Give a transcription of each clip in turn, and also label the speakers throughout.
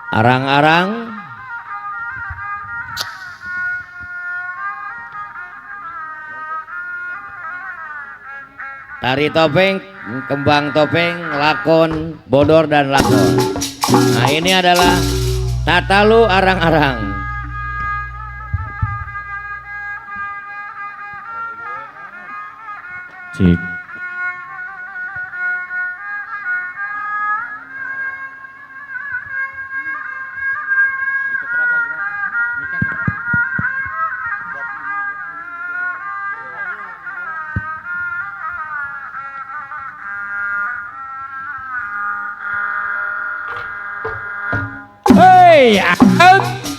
Speaker 1: Arang-arang. Tari topeng, kembang topeng, lakon, bodor dan lakon. Nah, ini adalah tatalu arang-arang.
Speaker 2: Cik.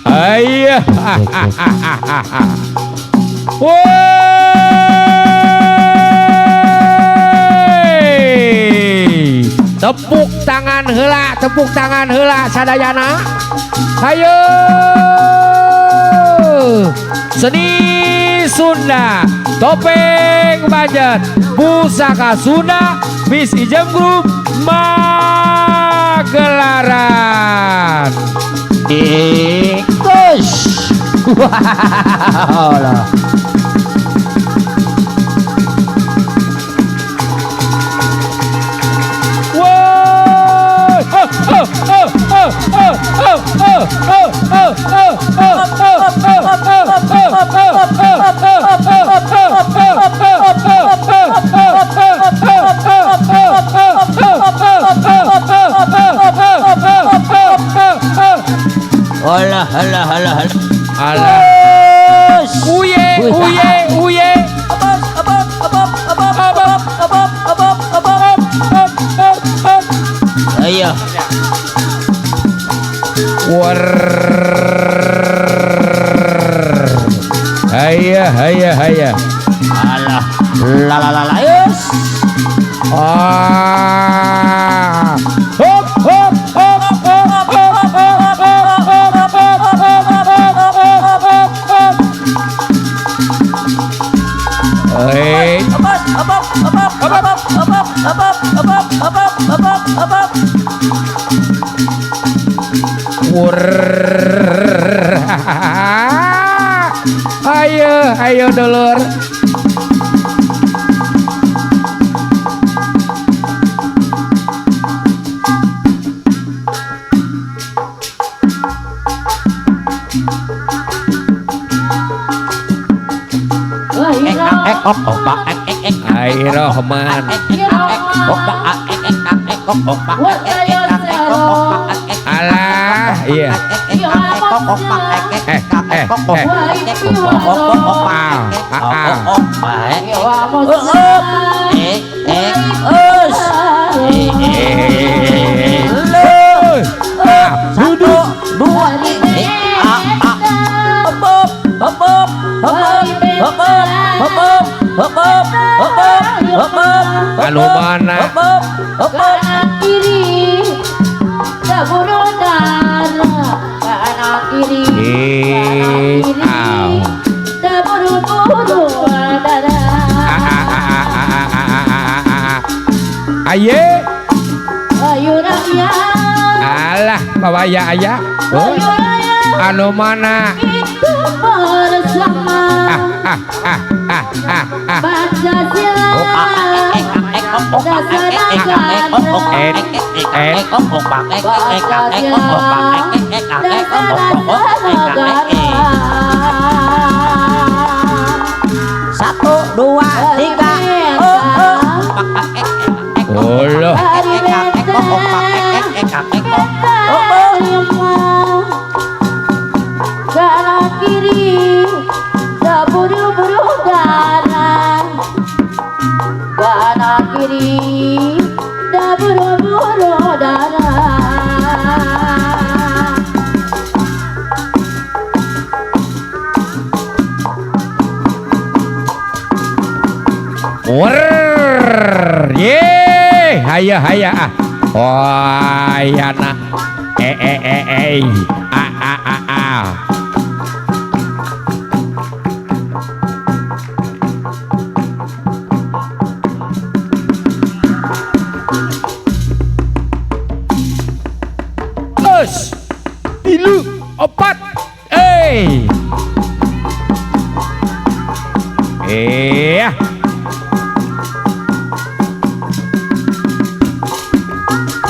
Speaker 2: Ayah, woi, tepuk tangan heula sadayana. Hayo, seni Sunda, topeng banjet, pusaka Sunda, Miss Ijem Group Magelaran.
Speaker 3: Push. Wow lah.
Speaker 2: Wow. Oh oh oh oh oh oh oh oh oh oh oh
Speaker 3: Alah, alah, alah, alah.
Speaker 2: Alah. Uye, uye, uye.
Speaker 3: Abab, abab, abab, abab, abab, abab, abab, abab,
Speaker 2: abab, abab.
Speaker 3: Ayo.
Speaker 2: War. Hayya, hayya, hayya.
Speaker 3: Alah. La la la la. Yes.
Speaker 2: Ah. Hop, hop, hop, hop, hop, hop, hop, hop, hop, hop, hop, hop, hop. Hey.
Speaker 3: Abab, abab, abab, abab, abab, abab, abab, abab, abab, abab.
Speaker 2: Ayo, ayo dulur. Ai Rohman. Alah, iya. Eh, eh, eh.
Speaker 3: Satu, dua,
Speaker 2: anu mana?
Speaker 4: Kanan kiri, kanan kiri,
Speaker 2: Aye. Alah, bawa ya ayah. Anu mana?
Speaker 4: Itu bersama.
Speaker 2: Ah ah ah ah ah.
Speaker 4: Pancasila.
Speaker 3: Satu, dua, tiga. Oh, oh.
Speaker 2: Oh,
Speaker 4: kanan kiri, buru-buru kanan, kanan kiri, buru-buru darah.
Speaker 2: Wer, ye, haya haya ah, wah ya nah, eh eh eh eh, ah ah ah ah. Us.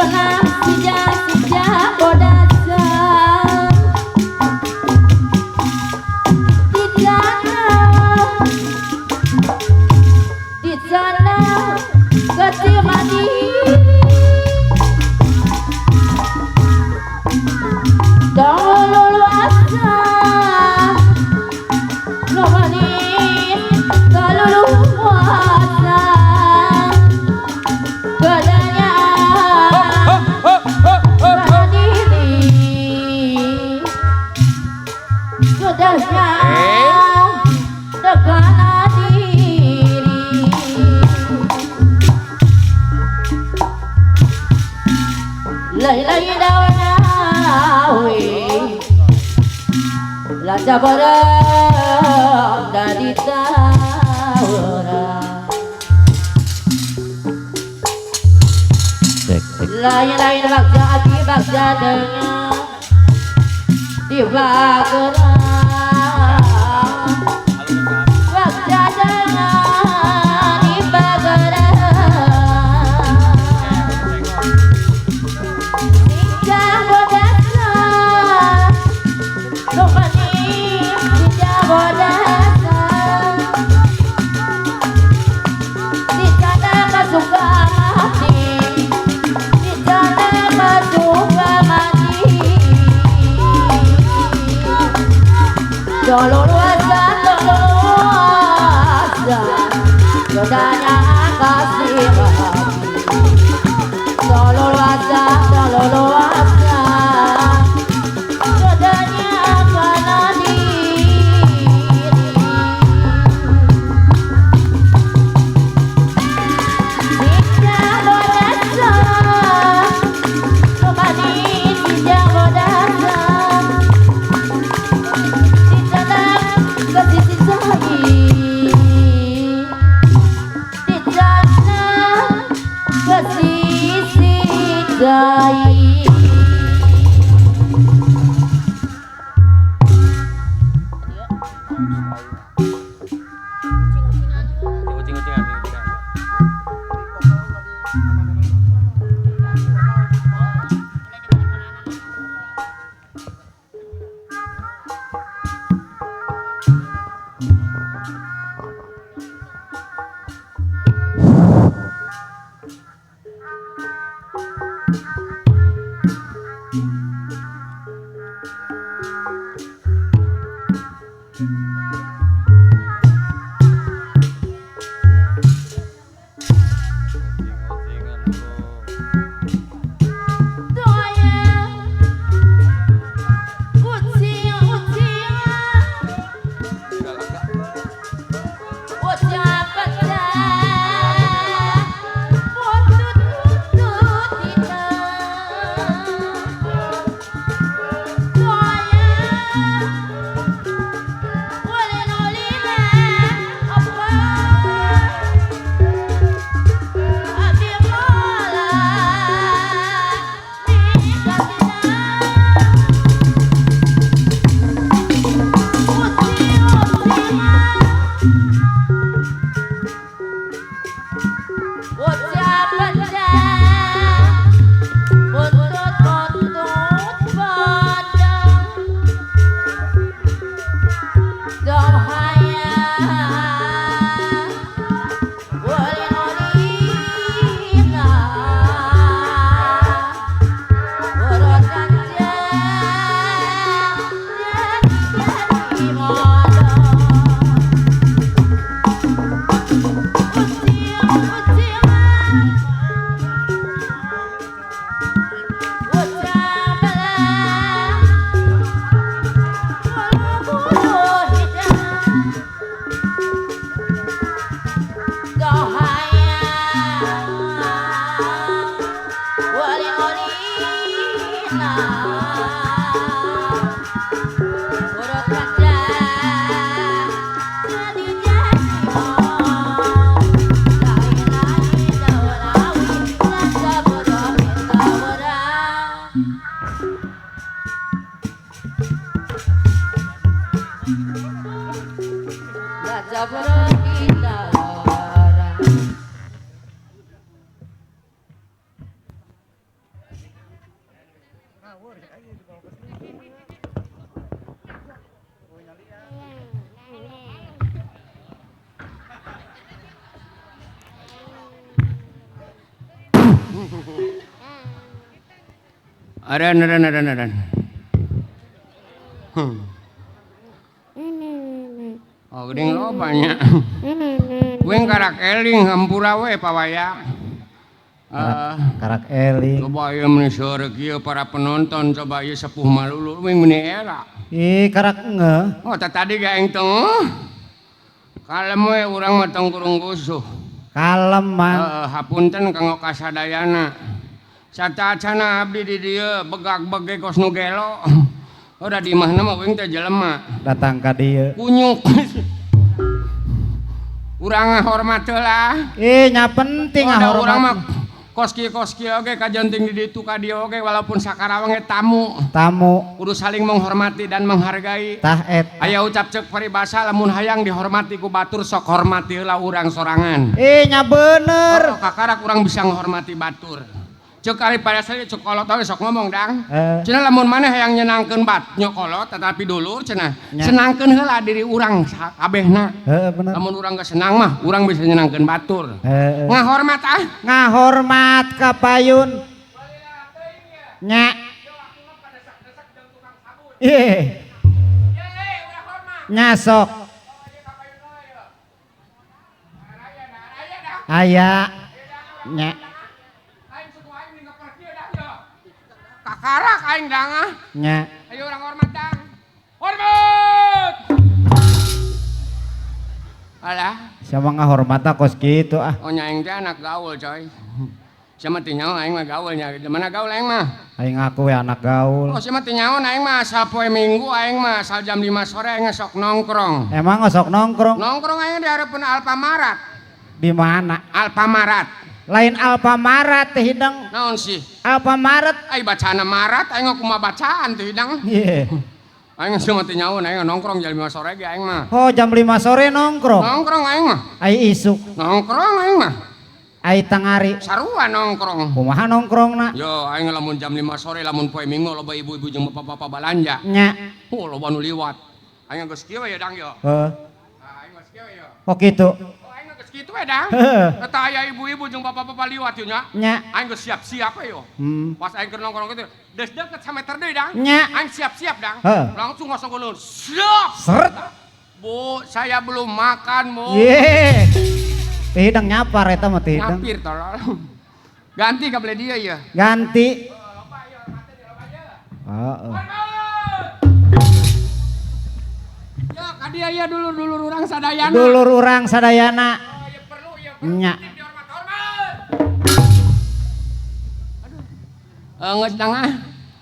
Speaker 4: Guna sija-sija bodasa di sana kecil mati dahulu asa lo manis terlalu asa gadanya diri sudahnya tegana diri lay-lay dawawi laca barang dari tawara lain-lain bagja aki bagja dengan di bagerang bagja dengan di bagerang sinjah bodasa lumani sinjah bodasa di sana kasuka mati di sana kasuka mati Dolorosa, dolorosa, godanya kasih hati. Dolorosa, dolorosa, godanya karena diri. Tidak bodasa, kembali tidak bodasa. Di sana Raja Kita.
Speaker 5: Aran aran aran aran. Oh, geuning loba nya. Wing karak eling hampura we pawaya.
Speaker 6: Karak eling.
Speaker 5: Coba ieu meuni seueur kieu para penonton coba ieu sepuh malulu wing meuni era.
Speaker 6: Ih, karak ngeuh.
Speaker 5: Oh, tah tadi ge aing teu ngeuh. Kalem we urang mah tong kurung kusuh.
Speaker 6: Kalem mah.
Speaker 5: Heeh, hapunten kanggo kasadayana. Satacana abdi di dieu begag-bege kos nu gelo. Udah di imahna mah wing teh jelema.
Speaker 6: Datang ka dieu.
Speaker 5: Kunyuk. Urang ngahormat heula.
Speaker 6: Ih, nya penting ngahormat.
Speaker 5: Urang mah kos kieu oge kajenting di ditu ka dieu oge walaupun sakarawang ge tamu.
Speaker 6: Tamu.
Speaker 5: Kudu saling menghormati dan menghargai.
Speaker 6: Tah eta.
Speaker 5: Aya ucap ceuk paribasa lamun hayang dihormati ku batur sok hormati heula urang sorangan.
Speaker 6: Ih, nya bener.
Speaker 5: Oh, kakarak urang bisa ngahormati batur. Ceuk ari paribasa ceuk kolot oge sok ngomong dang. Cenah lamun maneh hayang nyenangkeun bat nyokolot tetapi dulur cenah. Senangkeun heula diri urang kabehna.
Speaker 6: Heeh bener.
Speaker 5: Lamun urang geus senang mah urang bisa nyenangkeun batur. Ngahormat ah.
Speaker 6: Ngahormat ka payun. Nya. Ih. Nya sok. Aya. Nya.
Speaker 5: Kakarak aing dang ah.
Speaker 6: Nya.
Speaker 5: Ayo urang hormat dang. Hormat. Alah.
Speaker 6: Siapa ngahormatna kos kitu ah.
Speaker 5: Oh nya aing teh anak gaul coy. Siapa teh nyaho aing mah gaul nya. Mana gaul aing mah?
Speaker 6: Aing ngaku we anak gaul.
Speaker 5: Oh siapa teh nyaho aing mah asal poe Minggu aing mah asal jam 5 sore aing sok nongkrong.
Speaker 6: Emang sok nongkrong?
Speaker 5: Nongkrong aing di hareupeun Alfamarat.
Speaker 6: Di mana?
Speaker 5: Alfamarat.
Speaker 6: Lain Alfamarat teh hidang.
Speaker 5: Naon sih?
Speaker 6: Alfamaret.
Speaker 5: Ai bacaan Marat aing kumaha bacaan teh hidang.
Speaker 6: Iya.
Speaker 5: Aing geus mati nyaho aing nongkrong jam 5 sore ge aing mah.
Speaker 6: Oh, jam 5 sore nongkrong.
Speaker 5: Nongkrong aing mah.
Speaker 6: Ai isuk.
Speaker 5: Nongkrong aing mah.
Speaker 6: Ai tangari.
Speaker 5: Sarua nongkrong.
Speaker 6: Kumaha nongkrongna?
Speaker 5: Yo aing lamun jam 5 sore lamun poe Minggu loba ibu-ibu jeung bapak-bapak balanja.
Speaker 6: Nya.
Speaker 5: Oh, loba nu liwat. Aing geus kieu we dang yo.
Speaker 6: Heeh.
Speaker 5: Aing geus kieu yo.
Speaker 6: Oh kitu.
Speaker 5: Kitu we dang. Eta aya ibu-ibu jeung bapak-bapak liwat yo nya.
Speaker 6: Nya.
Speaker 5: Aing geus siap-siap we yo. Pas aing keur nongkrong kitu, deus deket sameter deui dang.
Speaker 6: Nya.
Speaker 5: Aing siap-siap dang. Langsung ngosong geuleuh. Siap.
Speaker 6: Seret.
Speaker 5: Bu, saya belum makan, Bu.
Speaker 6: Ye. Teh hidang nyapar eta mah teh hidang.
Speaker 5: Nyapir tolol. Ganti ka beli dia ya.
Speaker 6: Ganti. Heeh.
Speaker 5: Ya, ka dia ya dulur-dulur urang sadayana.
Speaker 6: Dulur urang sadayana. Nya.
Speaker 5: Geus dang ah.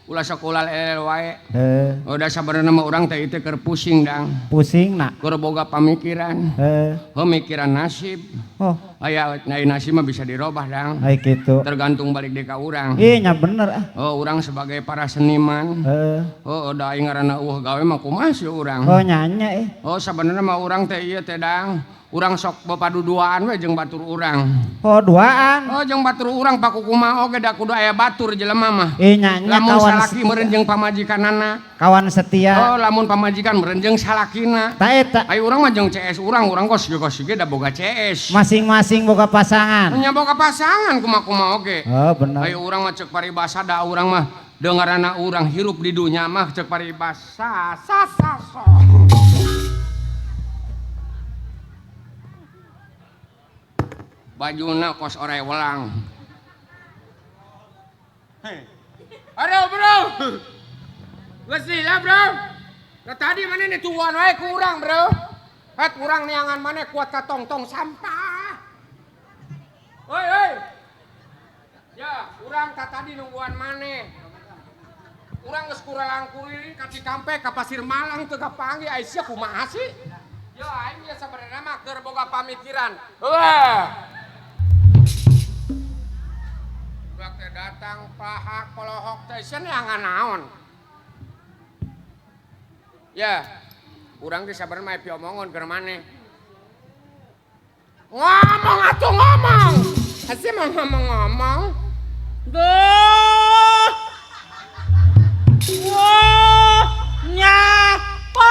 Speaker 5: Ulah sok ulah elel wae.
Speaker 6: Heuh.
Speaker 5: Udah sabarna mah urang teh ieu keur pusing dang.
Speaker 6: Pusing na.
Speaker 5: Keur boga pamikiran.
Speaker 6: Heuh.
Speaker 5: Heuh mikiran nasib.
Speaker 6: Oh.
Speaker 5: Aya nasib mah bisa dirobah dang.
Speaker 6: Ai kitu.
Speaker 5: Tergantung balik deui ka urang.
Speaker 6: Ih nya bener ah.
Speaker 5: Oh urang sebagai para seniman.
Speaker 6: Heuh.
Speaker 5: Oh da aing ngaranna eueuh gawe mah kumaha sih urang.
Speaker 6: Oh nya nya eh.
Speaker 5: Oh sabenerna mah urang teh ieu teh dang. Urang sok bapaduduaan we jeung batur urang.
Speaker 6: Oh duaan.
Speaker 5: Oh jeung batur urang pakukumaha oge da kudu aya batur jelema mah.
Speaker 6: Ih nya nya
Speaker 5: lamun
Speaker 6: kawan
Speaker 5: salaki meureun jeung pamajikanana.
Speaker 6: Kawan setia.
Speaker 5: Oh lamun pamajikan meureun jeung salakina.
Speaker 6: Ta eta.
Speaker 5: Ai urang mah jeung CS urang, urang kos ge da boga CS.
Speaker 6: Masing-masing boga pasangan.
Speaker 5: Nya boga pasangan kumaha-kumaha oge.
Speaker 6: Oh bener.
Speaker 5: Ai urang mah ceuk paribasa da urang mah dengaranna urang hirup di dunya mah ceuk paribasa sa sa so. Bajuna kos orai welang. Hei. Aduh bro. Geus lila bro. Lah tadi mana nih tuan wae ku urang bro. Het urang neangan maneh kuat ka tong-tong sampah. Hoi hoi. Ya, urang ka tadi nungguan maneh. Urang geus kuralang kuriling ka Cikampek ka Pasir Malang teu kapanggih ai sia kumaha sih? Yo aing ieu sabenerna mah keur boga pamikiran. Wah. Budak teh datang pahak polohok teh sia neangan naon. Ya, urang teh sabenerna mah piomongon keur maneh. Ngomong atuh ngomong. Sia mah ngomong-ngomong.
Speaker 3: Duh. Wah, nyapa.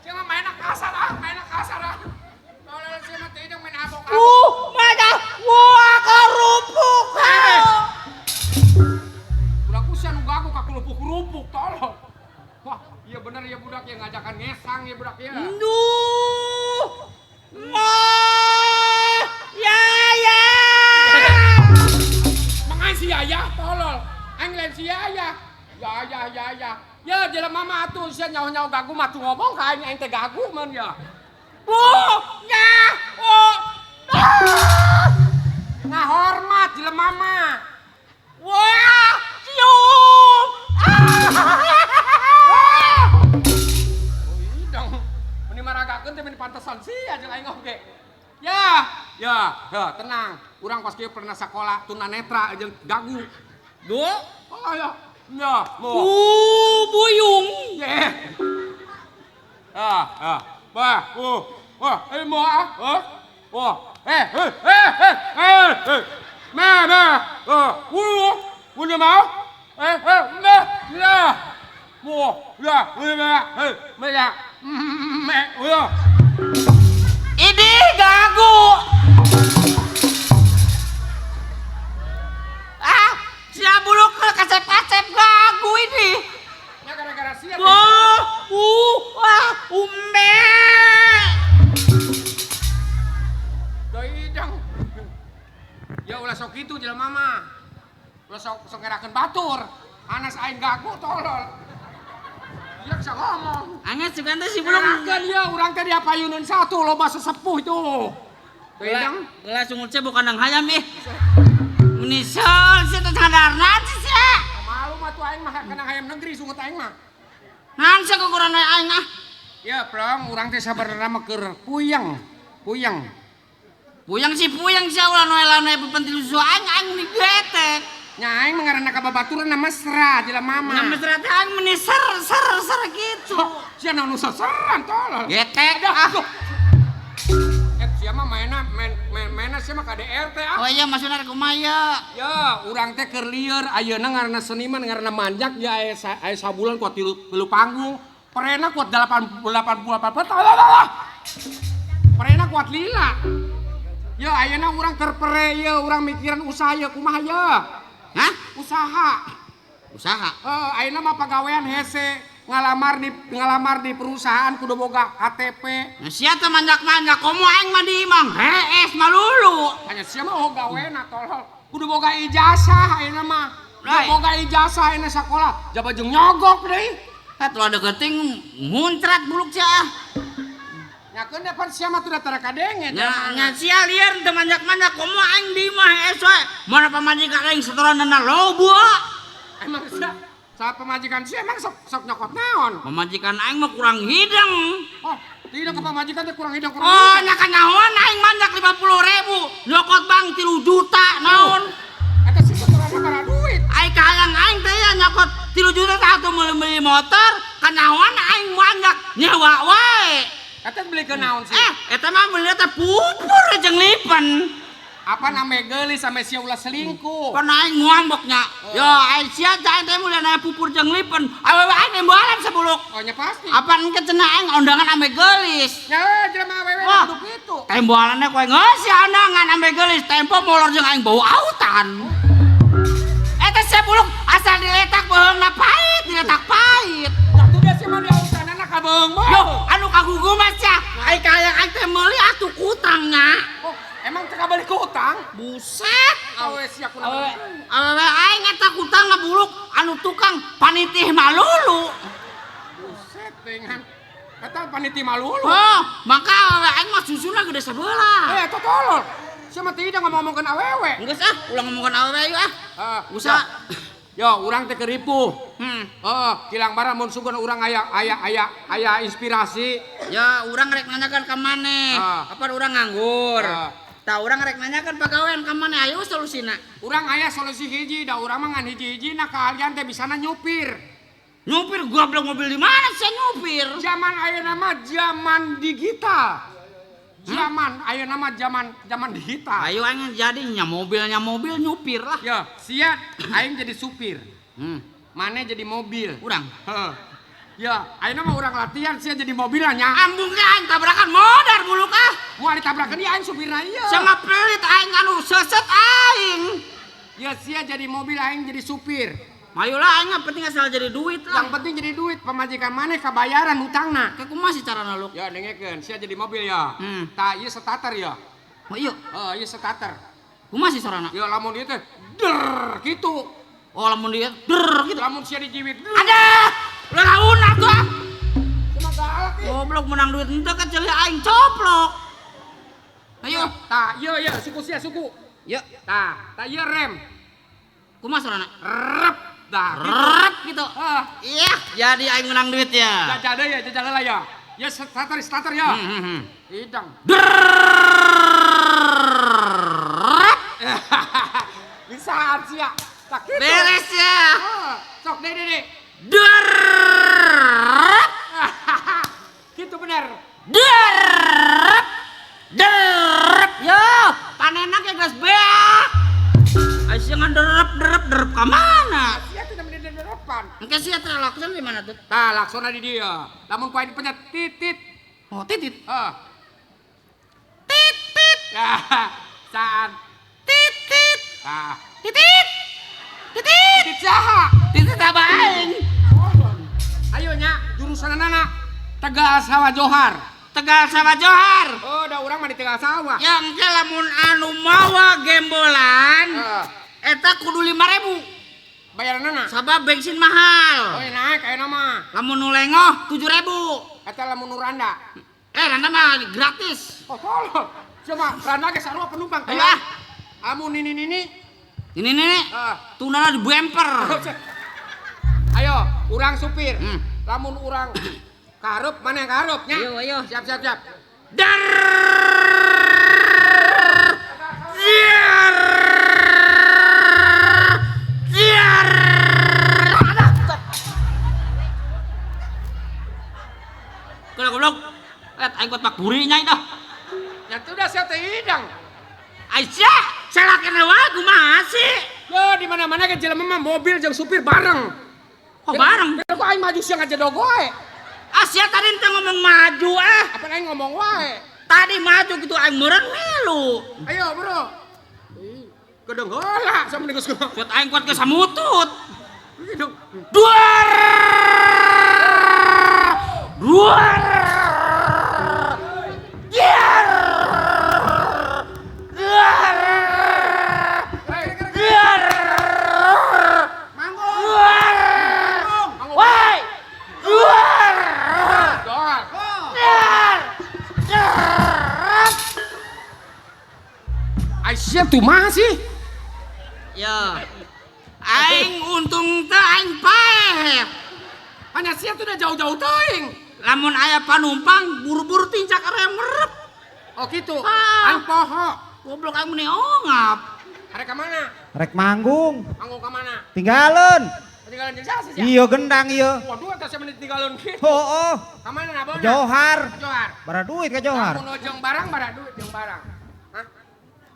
Speaker 5: Sia mah main kasar ah, main kasar ah. Tolol sia mah teh main abok-abok.
Speaker 3: Mada. Wah.
Speaker 5: nyaho-nyaho gagu mah tuh ngomong ka aing, aing teh gagu mun ya. Bu, nya, oh. Ah. Ngahormat jelema mah.
Speaker 3: Wah, cium.
Speaker 5: Wah. Oh, hidang. Meni maragakeun teh meni pantesan sia jeung aing oge. Ya, ya, ya, tenang. Urang pas kieu pernah sakola tunanetra jeung gagu.
Speaker 3: Du,
Speaker 5: Oh ya. Ya, mau.
Speaker 3: Buyung.
Speaker 5: Yeah. Ah, ah. Wah, wah, mau ah, oh. Wah, eh, eh, eh, eh, eh, eh. Ma, ma, oh, wuh, mau? Eh, eh, ma, ya. Wah, ya, ma, eh, ma, ya. Me, ya.
Speaker 3: Ini gagu. Ah, sia buluk kasep-kasep gagu ini.
Speaker 5: Ya gara-gara sia.
Speaker 3: Wah, wah, ume.
Speaker 5: Doi dong. Ya ulah sok kitu jelema mah. Ulah sok sok ngerakeun batur. Anas aing gagu tolol. Dia bisa ngomong.
Speaker 3: Anget sugan teh si buluk.
Speaker 5: Ngerakeun ya urang teh diapayuneun satu loba sesepuh itu. Doi dong.
Speaker 3: Gelas sungut sia bukan kandang hayam ih. Menisel sia teh sadarna sia.
Speaker 5: Malu mah tuh aing mah kandang hayam negeri sungut aing mah.
Speaker 3: Naon sia kukuran aing ah.
Speaker 5: Ya, plong urang teh sabarna mah keur puyeng. Puyeng.
Speaker 3: Puyeng si puyeng sia ulah noe lanoe pepentil susu aing aing meni getek.
Speaker 5: Nya aing mah ngaranna ka babaturan na mesra jelema mah.
Speaker 3: Nya mesra teh aing meni ser ser ser gitu.
Speaker 5: Sia naon nu seseran tolol.
Speaker 3: Getek ah.
Speaker 5: Eh sia mah mainna main-mainna sia mah KDRT ah.
Speaker 3: Oh iya maksudna kumaha ya?
Speaker 5: Ya, urang teh keur lieur ayeuna ngaranna seniman ngaranna manjak ya aya aya sabulan kuat tilu panggung. Perena kuat 88. Perena kuat lila. Ya ayeuna urang keur pere ye urang mikiran usaha ye kumaha ye.
Speaker 3: Hah?
Speaker 5: Usaha.
Speaker 3: Usaha.
Speaker 5: Heeh, ayeuna mah pagawean hese ngalamar di perusahaan kudu boga KTP.
Speaker 3: Nah, sia teh manjak-manjak komo aing mah di imang hees malulu.
Speaker 5: Hanya sia mah oh gawena tolol. Kudu boga ijazah ayeuna mah. Kudu boga ijazah ayeuna sakola. Jaba jeung nyogok deui.
Speaker 3: Tah ulah degeting muncrat buluk sia ah.
Speaker 5: Nyakeun depan sia mah tuh tara kadenge.
Speaker 3: Nya sia lieur teu manjak-manjak komo aing di imah hees we. Mana pamajikan aing setoranna loba.
Speaker 5: Emang sia saat pamajikan sia emang sok nyokot naon?
Speaker 3: Pamajikan aing mah kurang hideng.
Speaker 5: Oh, tidak ke pamajikan teh kurang hideng kurang.
Speaker 3: Oh, nya kanyahoan aing manjak 50.000, nyokot bang 3 juta naon.
Speaker 5: Eta si setoranna bara duit.
Speaker 3: Aing kahayang aing teh ya nyokot 3 juta teh atuh meuli motor, kanyahoan aing manjak nyewa wae.
Speaker 5: Eta beli ke naon sih?
Speaker 3: Eta mah beli teh pupur jeung lipen.
Speaker 5: Apa name geulis sampe sia ulah selingkuh.
Speaker 3: Pan aing ngambeknya. Ya aing sia teh aing teh mulia na pupur jeung lipen. Awewe aing nembalan sebuluk.
Speaker 5: Oh nya pasti.
Speaker 3: Apaan ke cenah aing undangan ame geulis.
Speaker 5: Nya jelema awewe kudu kitu.
Speaker 3: Temboalanna kowe geus sia undangan ame geulis, tempo molor jeung aing bau autan. Eta sia buluk asal diletak beuheungna pahit, diletak pahit.
Speaker 5: Atuh dia sia mah di autanana ka beuheung mah.
Speaker 3: Yo, anu kagugu mah sia. Aing kahayang aing teh meuli atuh kutangnya.
Speaker 5: Oh, emang teh kabeli ku utang?
Speaker 3: Buset.
Speaker 5: Awe sia kurang.
Speaker 3: Awewe aing eta kutang ngabuluk anu tukang panitih malulu.
Speaker 5: Buset dengan eta panitih malulu.
Speaker 3: Oh, maka awewe aing mah susuna gede sebelah.
Speaker 5: Eh, eta tolol. Sia mah tidak ngomongkeun awewe.
Speaker 3: Geus ah, ulah ngomongkeun awewe yuk ah. Usaha.
Speaker 5: Yo, urang teh keur ripuh. Heeh, kilang bara mun sugan urang aya aya aya aya inspirasi.
Speaker 3: Ya, urang rek nanyakan ka maneh. Apa urang nganggur? Tah urang rek nanyakan pagawean ka maneh, ayo solusina.
Speaker 5: Urang aya solusi hiji, da urang mah ngan hiji-hiji na kaalian teh bisana nyupir.
Speaker 3: Nyupir goblok mobil di mana sih nyupir?
Speaker 5: Zaman ayeuna mah zaman digital. Zaman ayeuna mah zaman digital.
Speaker 3: Ayo aing jadi nya mobilnya mobil nyupir lah.
Speaker 5: Ya, sia aing jadi supir. Mane jadi mobil.
Speaker 3: Urang.
Speaker 5: Heeh. Ya, ayeuna mah urang latihan sia jadi mobilnya.
Speaker 3: Ambung ge aing tabrakan modar buluk ah.
Speaker 5: Moal ditabrakan ieu aing supirna ieu.
Speaker 3: Sama pelit aing anu seset aing.
Speaker 5: Ya sia jadi mobil aing jadi supir.
Speaker 3: Mayolah aing mah penting asal jadi duit lah.
Speaker 5: Yang penting jadi duit, pamajikan maneh kabayaran hutangna.
Speaker 3: Kayak kumaha sih carana lu?
Speaker 5: Ya dengekeun, sia jadi mobil ya. Tah ieu starter ya.
Speaker 3: Oh iya.
Speaker 5: Heeh, ieu starter.
Speaker 3: Kumaha sih carana?
Speaker 5: Ya lamun ieu teh der kitu.
Speaker 3: Oh lamun dia der gitu.
Speaker 5: Lamun sia dijiwit.
Speaker 3: Ada. Ulah laun atuh ah. Goblok menang duit henteu kan ceuli aing coplok. Ayo,
Speaker 5: tah ieu ieu suku sia suku.
Speaker 3: Yuk.
Speaker 5: Tah, tah ieu rem.
Speaker 3: Kumaha sorana?
Speaker 5: Rep. Tah,
Speaker 3: rep gitu.
Speaker 5: Iya,
Speaker 3: jadi aing menang duit ya.
Speaker 5: Jajal deui ya, jajal heula ya. Ya starter starter ya. Hidang.
Speaker 3: Rep.
Speaker 5: Bisa sia. Tah kitu.
Speaker 3: Beres ya.
Speaker 5: Sok deui deui.
Speaker 3: Derep.
Speaker 5: Gitu bener.
Speaker 3: Derep. Derep. Yo, panenak ya geus beak. Aisyah ngan derep derep derep ka mana?
Speaker 5: Sia teh namanya derepan.
Speaker 3: Engke sia teh lakson di mana tuh?
Speaker 5: Tah laksona di dieu. Lamun ku aing dipencet titit.
Speaker 3: Oh, titit.
Speaker 5: Heeh.
Speaker 3: Titit.
Speaker 5: Nah, saan
Speaker 3: titit.
Speaker 5: Tah.
Speaker 3: Titit. Titit.
Speaker 5: Titit saha?
Speaker 3: Titit abah aing.
Speaker 5: Ayo nya jurusanana Tegal Sawah Johar.
Speaker 3: Tegal Sawah Johar.
Speaker 5: Oh, da urang mah di Tegal Sawah.
Speaker 3: Ya engke lamun anu mawa gembolan, eta kudu 5.000.
Speaker 5: Bayaranana?
Speaker 3: Sabab bensin mahal.
Speaker 5: Oh, naik ayeuna mah.
Speaker 3: Lamun nu lengoh 7.000.
Speaker 5: Eta lamun nu randa.
Speaker 3: Eh, randa mah gratis.
Speaker 5: Oh, tolong. Coba randa ge sarua penumpang.
Speaker 3: Ayo ah.
Speaker 5: Amun nini-nini.
Speaker 3: Nini-nini. Tunana di bumper.
Speaker 5: Ayo, urang supir. Lamun urang kahareup mana yang kahareup nya?
Speaker 3: Ayo, ayo.
Speaker 5: Siap, siap, siap.
Speaker 3: Dar. Ziar. Ziar. Kalau goblok, aing kuat pak burinya itu.
Speaker 5: Ya udah saya teh hidang.
Speaker 3: Aisyah, salah kena wae kumaha sih?
Speaker 5: Yo, di mana-mana ke jelema mah mobil jeung supir bareng.
Speaker 3: Oh, bareng.
Speaker 5: Kok aing maju siang aja dogo wae.
Speaker 3: Asia tadi ente ngomong maju ah.
Speaker 5: Apa aing ngomong wae?
Speaker 3: Tadi maju gitu aing meureun milu.
Speaker 5: Ayo, bro. Gedeng heula sama geus kumaha.
Speaker 3: Kuat aing kuat ke samutut.
Speaker 5: Gedeng.
Speaker 3: Duar. Duar. Diar. Diar. Diar.
Speaker 5: Manggung.
Speaker 3: Duar.
Speaker 5: Manggung.
Speaker 3: Woi. Duar.
Speaker 5: Doar.
Speaker 3: Diar. Diar.
Speaker 5: Aisyah tuh mah sih.
Speaker 3: Ya. Aing untung teh aing paeh.
Speaker 5: Hanya sia tuh udah jauh-jauh teuing.
Speaker 3: Lamun aya panumpang buru-buru tincak rem merep.
Speaker 5: Oh gitu.
Speaker 3: Ah.
Speaker 5: Aing poho.
Speaker 3: Goblok aing meni ongap.
Speaker 5: Arek ka mana?
Speaker 6: Rek manggung.
Speaker 5: Manggung ka mana?
Speaker 6: Tinggalin.
Speaker 5: Tinggalan jeung saha sih?
Speaker 6: Iya gendang iya.
Speaker 5: Waduh eta sia meni tinggalin kitu.
Speaker 6: Oh, oh.
Speaker 5: Ka mana nabona?
Speaker 6: Johar.
Speaker 5: Johar.
Speaker 6: Bara duit ka Johar.
Speaker 5: Lamun jeung barang bara duit jeung barang. Hah?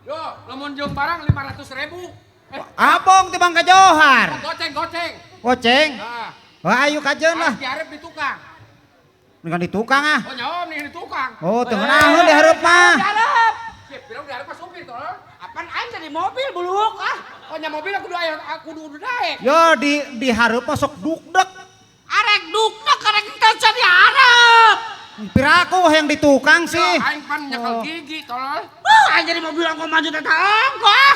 Speaker 5: Yo, lamun jeung barang 500.000.
Speaker 6: Abong tibang ka Johar.
Speaker 5: Goceng, goceng.
Speaker 6: Goceng.
Speaker 5: Heeh.
Speaker 6: Wah, ayo kajeun lah.
Speaker 5: Dihareup di tukang.
Speaker 6: Dengan di tukang ah.
Speaker 5: Oh, nyaom nih di tukang.
Speaker 6: Oh, teu ngeunaheun dihareup mah.
Speaker 3: Dihareup.
Speaker 5: Sip, pirang dihareup mah supir tolong.
Speaker 3: Apaan aing jadi mobil buluk ah.
Speaker 5: Oh, nya mobil aku aya aku kudu daek.
Speaker 6: Yo di hareup mah sok dukdek.
Speaker 3: Arek dukdek arek teu jadi hareup.
Speaker 6: Piraku yang di tukang sih.
Speaker 5: Yo, aing pan nyekel gigi tolol.
Speaker 3: Wah, aing jadi mobil ongko maju teh ongko ah.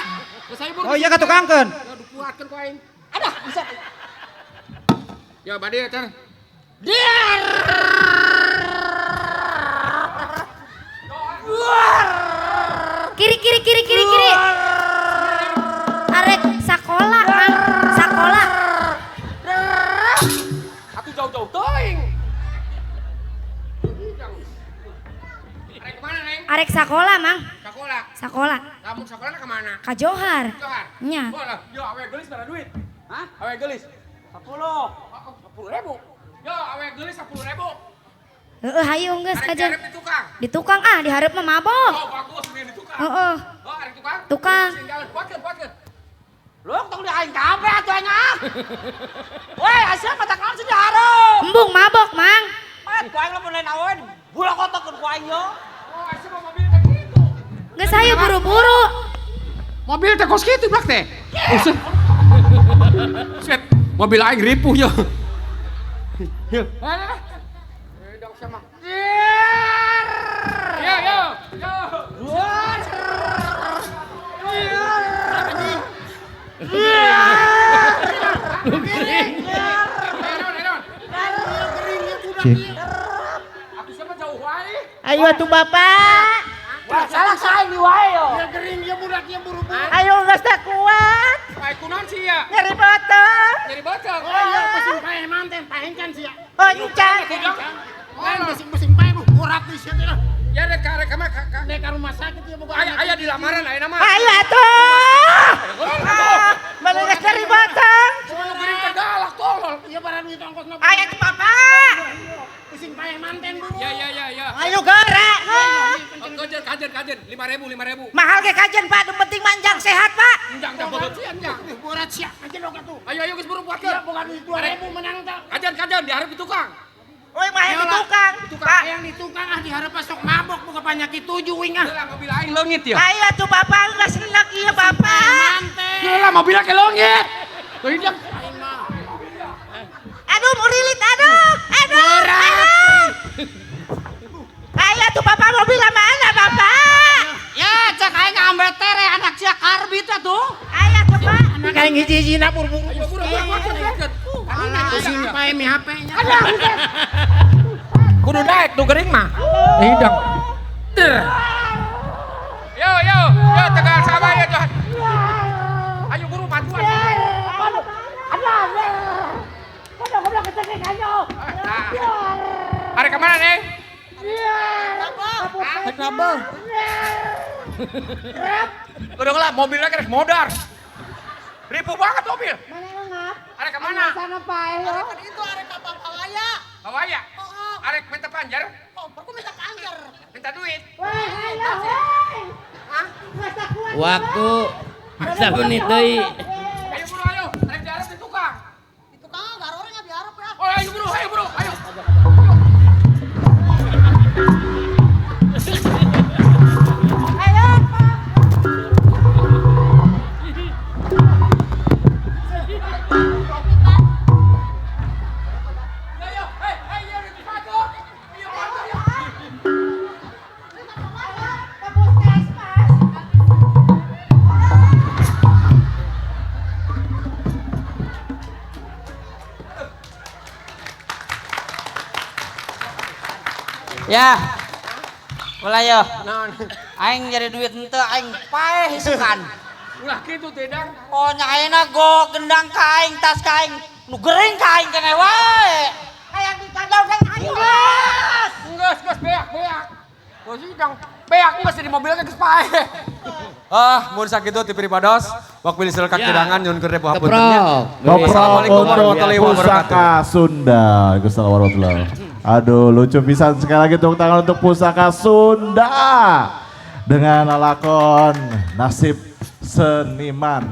Speaker 6: Oh iya ka tukangkeun.
Speaker 5: Ya dipuatkeun ku aing.
Speaker 3: Aduh, bisa.
Speaker 5: Ya bade teh.
Speaker 3: Diar.
Speaker 4: Kiri kiri kiri kiri kiri. Arek sakola, Mang. Sakola.
Speaker 5: Aku jauh-jauh teuing. Arek kemana, Neng?
Speaker 4: Arek sakola, Mang.
Speaker 5: Sakola.
Speaker 4: Sakola.
Speaker 5: Kamu sakola ke mana?
Speaker 4: Ka Johar.
Speaker 5: Johar.
Speaker 4: Nya.
Speaker 5: Oh, lah. Yo awe geulis bara duit.
Speaker 3: Hah?
Speaker 5: Awe geulis.
Speaker 3: 10.
Speaker 5: 10.000. Yo awe geulis 10.000.
Speaker 4: Heeh, hayu geus
Speaker 5: Arek
Speaker 4: kajeun.
Speaker 5: dihareup di tukang.
Speaker 4: Di tukang ah, di hareup mah mabok.
Speaker 5: Oh, bagus nih di tukang.
Speaker 4: Heeh.
Speaker 5: Oh, arek tukang.
Speaker 4: Tukang.
Speaker 5: Tinggal buatkeun, buatkeun.
Speaker 3: Lu tong di aing kabeh atuh aing ah. Woi, asa mata kaon sih dihareup.
Speaker 4: Embung mabok, Mang.
Speaker 3: Mat, ku aing lamun lain awe bulokotokeun ku aing yo.
Speaker 5: Oh, asa mah mobil teh kitu.
Speaker 4: Geus hayu buru-buru.
Speaker 5: Mobil teh kos kitu blak teh. Set, mobil aing ripuh yo. Yo. Dong sama. Yo yo yo.
Speaker 7: Ayo atuh Bapak.
Speaker 3: Salah saing di wae yo.
Speaker 5: Ya gering ya budak ya buru-buru.
Speaker 7: Ayo geus teu kuat.
Speaker 5: Ai kunaon sih ya?
Speaker 7: Nyeri botong.
Speaker 5: Nyeri botong. Oh iya, pusing paeh manten, paeh kan sih ya.
Speaker 7: Oh, encan.
Speaker 5: Lain pusing-pusing paeh bu, urat di sia teh lah. Ya rek ka rek ka rek ka rumah sakit ya boga. Aya aya di lamaran aya nama.
Speaker 7: Ayo atuh. Mana geus nyeri botong.
Speaker 5: Cuma nu gering teh galak tolol. Iya barang duit ongkosna.
Speaker 7: Ayo atuh Bapak.
Speaker 5: Pusing paeh manten bu. Ya ya ya ya.
Speaker 7: Ayo gerak.
Speaker 5: Kajen kajen kajen 5.000 5.000.
Speaker 7: Mahal ge kajen Pak, nu penting manjang sehat Pak.
Speaker 5: Enjang dah boga sia enjang. Borat sia kajen oge tuh. Ayo ayo geus buru buatkeun. Iya boga duit 2.000 menang tah. Kajen kajen diharap di tukang.
Speaker 7: Oi mah di tukang. Pak.
Speaker 5: Yang di tukang ah diharap sok mabok boga panyakit 7 wing ah. Lah mobil aing leungit ya.
Speaker 7: Ayo atuh Bapak geus enak ieu Bapak.
Speaker 5: Lah mobilnya ke leungit. Hidang.
Speaker 7: Aduh murilit aduh. Aduh. Aduh. Ayo atuh Bapak mobil mana Bapak?
Speaker 3: Ya cek aing ambe tere anak sia karbit atuh.
Speaker 7: Ayo atuh Pak.
Speaker 5: Anak aing hiji-hijina buru-buru. Ayo buru buru. Pusing pae mi HP-nya. Kudu daek nu gering mah. Hidang. Yo yo yo Tegal sama ya Johan. Ayo buru bantuan. Aduh. Aduh. Goblok kecekek ayo. Arek ke mana nih? Kenapa? Udah lah mobilnya kerek modar. Ribu banget mobil. Arek ke mana?
Speaker 7: Sana pae lo.
Speaker 8: Arek itu arek ka Pawaya.
Speaker 5: Pawaya? Arek minta panjar?
Speaker 8: Oh, aku minta panjar.
Speaker 5: Minta duit.
Speaker 7: Weh, ayo weh.
Speaker 5: Hah?
Speaker 1: Waktu samenit deui.
Speaker 5: Ayo buru ayo, arek diharap di tukang.
Speaker 8: Di tukang garoreng diharap ya.
Speaker 5: Oh, ayo buru, ayo buru, ayo.
Speaker 3: Ya, mulai yo. Aing jadi duit ente, aing paeh isukan.
Speaker 5: Ulah kitu teh dang.
Speaker 3: Oh nya ayeuna go gendang ka aing, tas ka aing, nu gering ka aing keneh wae.
Speaker 7: Hayang dikandang dang aing.
Speaker 5: Geus, geus geus beak beak. Geus hidang. Beak geus di mobilnya geus paeh. Ah, mun sakitu ti pribados, wak pilih selekak kirangan nyuhunkeun ribu hapunten.
Speaker 9: Keprok untuk pusaka Sunda. Waalaikumsalam warahmatullahi wabarakatuh. Aduh, lucu pisan sekali lagi tepuk tangan untuk pusaka Sunda dengan lakon Nasib Seniman.